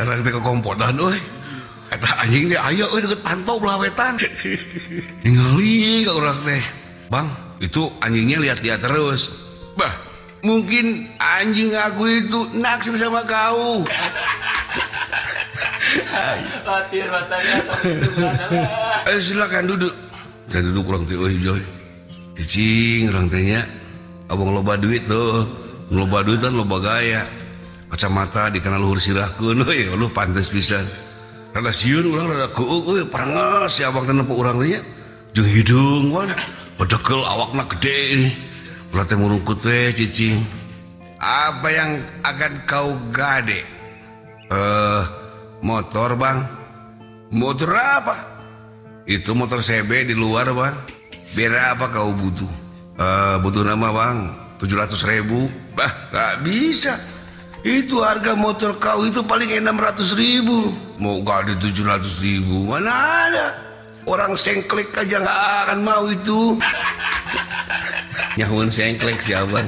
Urang teh kekompodan euy. Eta anjing teh aya euy deket panto belah wetan. Ningali ka urang teh. Bang, itu anjingnya lihat-lihat terus. Bah, mungkin anjing aku itu naksir sama kau. Patir matanya atau Eh, silakan duduk. Saya duduk urang teh euy joy. Cicing urang teh nya. Abang loba duit tuh. Loba duit kan loba gaya. Kacamata dikena luhur sirahkeun euy, lu pantes pisan. Rada sieun urang rada keueuk euy, parenges si abang teh nempo urang teh nya. Jeung hideung wan. Bedekel awakna gede ini. Ulah teh murungkut we cicing. Apa yang akan kau gade? Motor bang. Motor apa? Itu motor CB di luar bang. Berapa kau butuh? Butuh nama bang 700.000. Bah, gak bisa. Itu harga motor kau itu paling 600.000. Mau gade 700.000? Mana ada. Orang sengklek aja gak akan mau itu. Nyahuan sengklek si abang.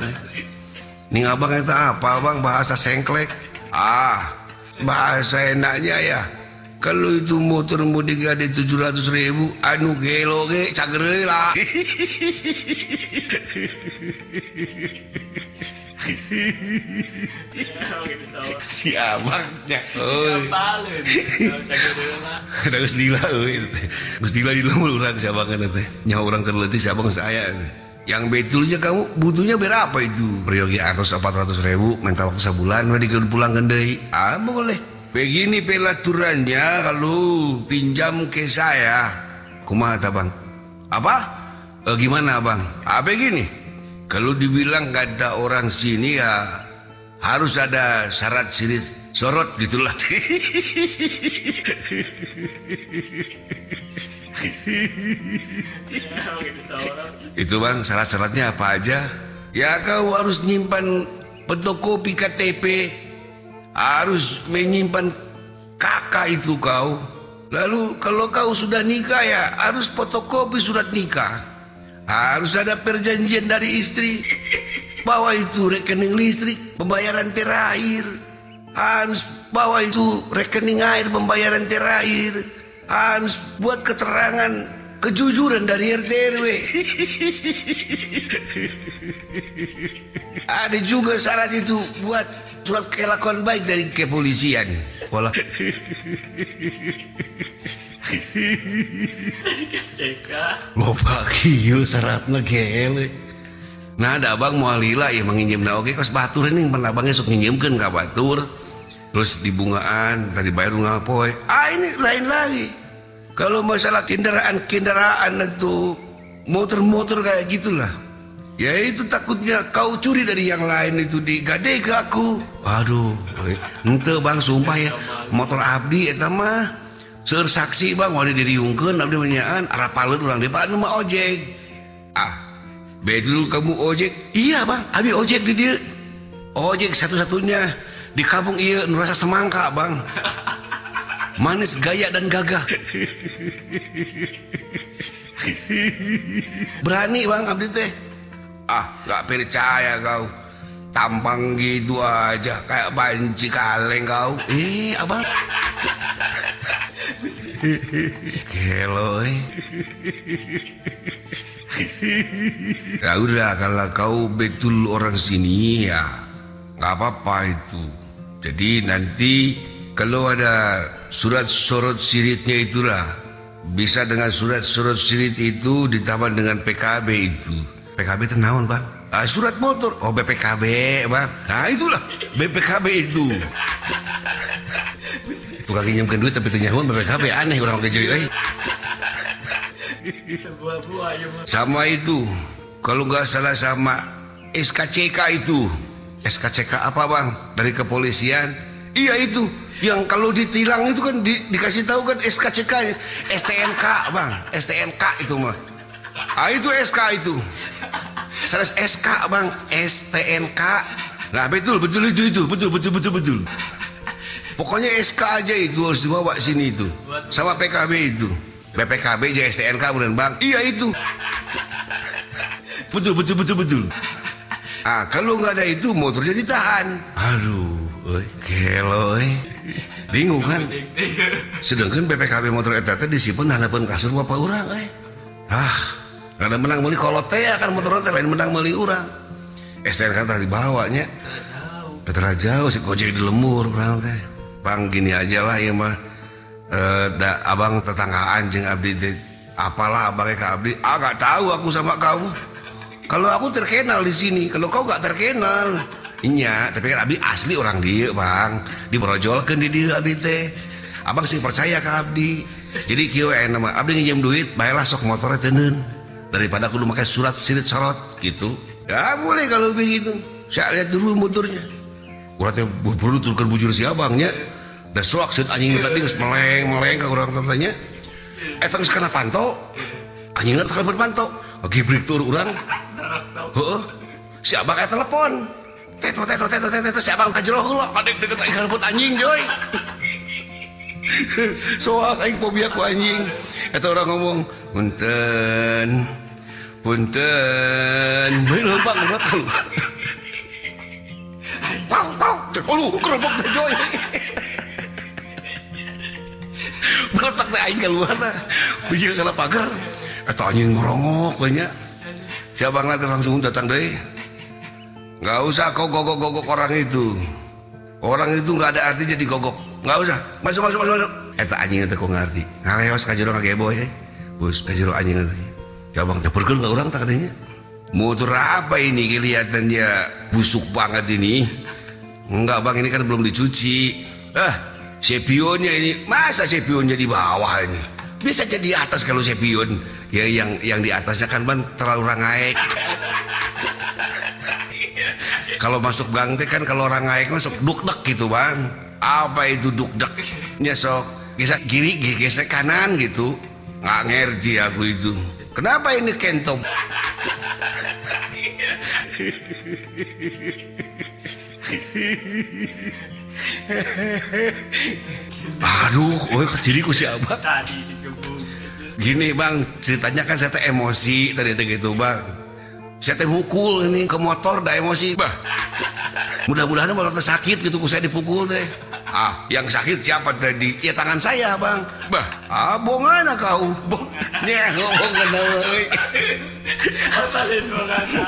Nih abang itu apa bang bahasa sengklek? Ah, bahasa enaknya ya. Kalau itu motor mau digade 700.000, anu gelo ge cager lah. Si abangnya. Euy. Da geus lila euy teh. Geus lila di lembur urang si abang teh. Nyaho urang keur leutik si abang geus aya teh. Yang betulnya kamu butuhnya berapa itu? Peryogi atas 400.000, minta waktu sebulan, we dipulangkeun deui. Ah, boleh. Begini pelaturannya kalau pinjam ke saya. Kumaha ta, Bang? Apa? Gimana, Bang? Ah, begini. Kalau dibilang gak ada orang sini ya harus ada syarat sirit sorot gitulah. Itu bang, syarat-syaratnya apa aja? Ya kau harus nyimpan fotokopi KTP, harus menyimpan KK itu kau. Lalu kalau kau sudah nikah ya harus fotokopi surat nikah. Harus ada perjanjian dari istri bahwa itu rekening listrik pembayaran terakhir. Harus bahwa itu rekening air pembayaran terakhir. Harus buat keterangan kejujuran dari RT RW. Ada juga syarat itu buat surat kelakuan baik dari kepolisian. Walah. Loba kieu syaratna gele. Nah, ada abang moal lila ya manginjemna oge kos batur ini pan abangnya sok nginjemkeun ka batur. Terus dibungaan tadi bayar unggal poe. Ah, ini lain lagi. Kalau masalah kendaraan-kendaraan itu motor-motor kayak gitulah. Ya itu takutnya kau curi dari yang lain itu digade ke aku. Aduh, ente bang sumpah ya motor abdi eta mah. Seur saksi bang wani diriungkeun abdi menyaan arapaleun urang di anu mah ojek. Ah, betul kamu ojek? Iya bang, abdi ojek di dieu. Ojek satu-satunya di kampung ieu nu rasa semangka bang. Manis gaya dan gagah. Berani bang abdi teh. Ah, gak percaya kau. Tampang gitu aja kayak banci kaleng kau. Abang. Gelo. Ya udah kalau kau betul orang sini ya nggak apa-apa itu. Jadi nanti kalau ada surat sorot siritnya itulah bisa dengan surat sorot sirit itu ditambah dengan PKB itu. PKB itu naon bang? Ah, surat motor. Oh BPKB bang. Nah itulah BPKB itu. Tukang nginjemkeun duit tapi teu nyahoan BPKB aneh urang oge jadi euy. Sama itu kalau nggak salah sama SKCK itu. SKCK apa bang? Dari kepolisian. Iya itu yang kalau ditilang itu kan dikasih tahu kan SKCK, STNK bang, STNK itu mah. Ah itu SK itu. Salah SK bang, STNK. Nah betul betul itu betul betul betul betul. Pokoknya SK aja itu harus dibawa sini itu. Sama PKB itu. BPKB aja STNK bukan bang. Iya itu. Betul betul betul betul. Ah kalau nggak ada itu motornya ditahan. Aduh, oi, gelo, oi. Bingung kan? Sedangkan BPKB motor eta teh disimpen handapeun kasur bapak urang euy. Ah, kada menang meuli kolot teh ya kan motor teh lain menang meuli urang. STNK teh dibawa nya. Terlalu jauh si Gojek di lembur urang teh. Bang gini aja lah ieu mah. Da abang tetanggaan jeung abdi teh. Apalah abangnya ke abdi? Ah nggak tahu aku sama kamu. Kalau aku terkenal di sini, kalau kau nggak terkenal. Iya, tapi kan abdi asli orang dia bang, dibrojolkeun di dieu abdi teh. Abang sih percaya ke abdi. Jadi kieu we mah, abdi nginjem duit, baelah sok motornya teuneun. Daripada kudu make surat sirit sorot gitu. Ya boleh kalau begitu. Saya lihat dulu motornya. Urang teh buru-buru turunkeun bujur si abangnya. Da soak seut anjing tadi geus meleng-meleng ka urang tanya. Eta geus kana panto. Anjingna teh kana panto. Gibrik tur urang. Heeh. Si abang aya telepon. Teto teto teto teto si abang ka jero heula kadek deket aing kalebet anjing joy. Soak aing fobia ku anjing. Eta urang ngomong, "Punten. Punten." Bae leumpang urang keluar. Wow, wow, cek ulu kerebok teh joy. Beletak teh aing keluar teh. Biji kana pagar. Eta anjing ngorongok we nya. Si abang teh langsung datang deui. Nggak usah kau gogok-gogok orang itu. Orang itu nggak ada artinya digogok. Nggak usah. Masuk, masuk, masuk, masuk. Eta anjing teh kok ngerti. Ngaleos ka jero ngageboy we. Bus ka jero anjing teh. Si abang teh perkeun ka urang tah katanya. Motor apa ini kelihatannya busuk banget ini. Enggak bang, ini kan belum dicuci. Ah, sepionnya ini. Masa sepionnya di bawah ini? Bisa jadi atas kalau sepion. Ya yang di atasnya kan bang terlalu rangaek. Kalau masuk gang teh kan kalau orang naik masuk dukdek gitu bang. Apa itu dukdek? Nya sok gesek kiri gesek kanan gitu. Nggak ngerti aku itu. Kenapa ini kentong? Aduh, oh kecil ku siapa? Gini bang, ceritanya kan saya teh emosi tadi teh gitu bang. Saya teh mukul ini ke motor dah emosi. Bah. Mudah-mudahan motor teh sakit gitu ku saya dipukul teh. Ah, yang sakit siapa tadi? Ya tangan saya, Bang. Bah, ah bongana kau. Bong. Nya bongan euy. Apa sih bongana?